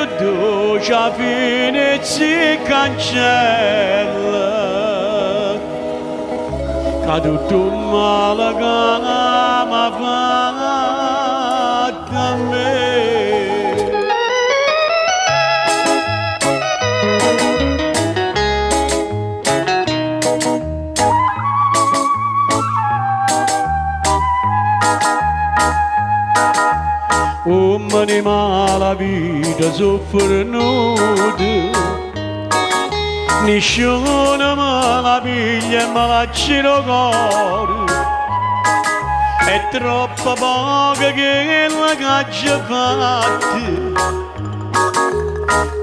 che doce 'a fine si cancella Ca tutto 'o male ca m'ha fatto a me. Uommene 'e malavita so' fernute, nisciuno me la piglia e me l'accide 'o core. È troppo poco chello ch'aggio fatto,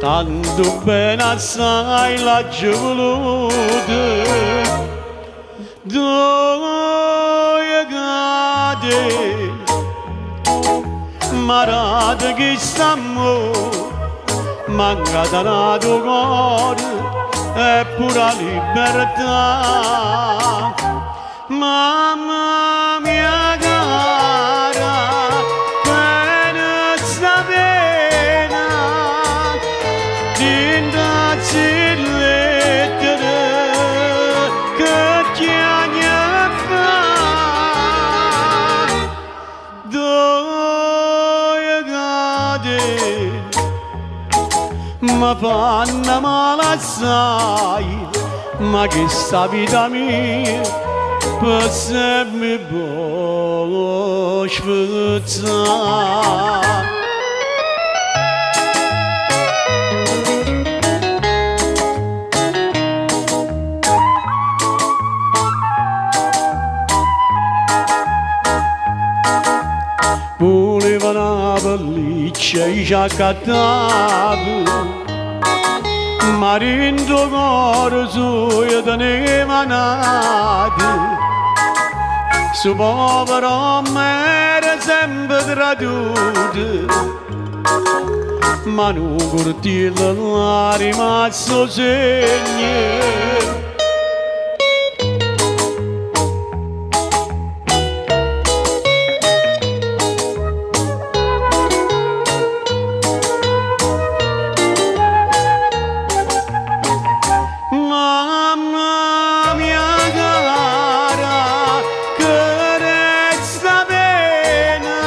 tantu bene assaje l'aggio vuluto. Doje cate m'ha dato chist'ammore, m'ha 'ncatenato 'o core e pure 'a libertà. Mamma mia cara, tene 'sta pena dint' 'a 'sti lettere che chiagne a fa'. Doje cate me fanno male assaje, ma chesta vita mia pe' sempe po' spezzà. Vuleva 'na pelliccia e ce accattavo, ma dint' 'o core sujo teneva n'ato. Stu povero ommo era sempe traduto, ma nu curtiello l'ha rimasto 'o segno. Mamma mia cara, che resta pena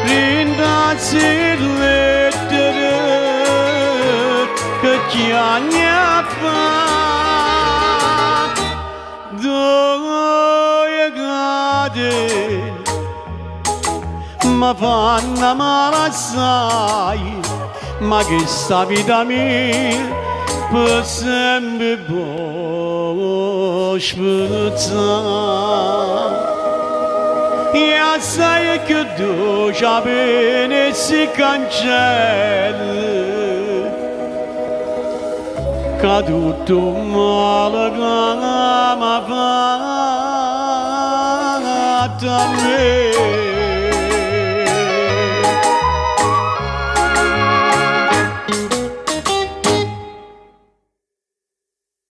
dint' 'a 'sti lettere che chiagne a fa'. Doje cate me fanno male assaje, ma chesta vita mia pe' sempe po' spezzà. E assaje cchiù doce 'a pena 'e 'sti cancelle, ca tutto 'o male ca m'ha fatto a me.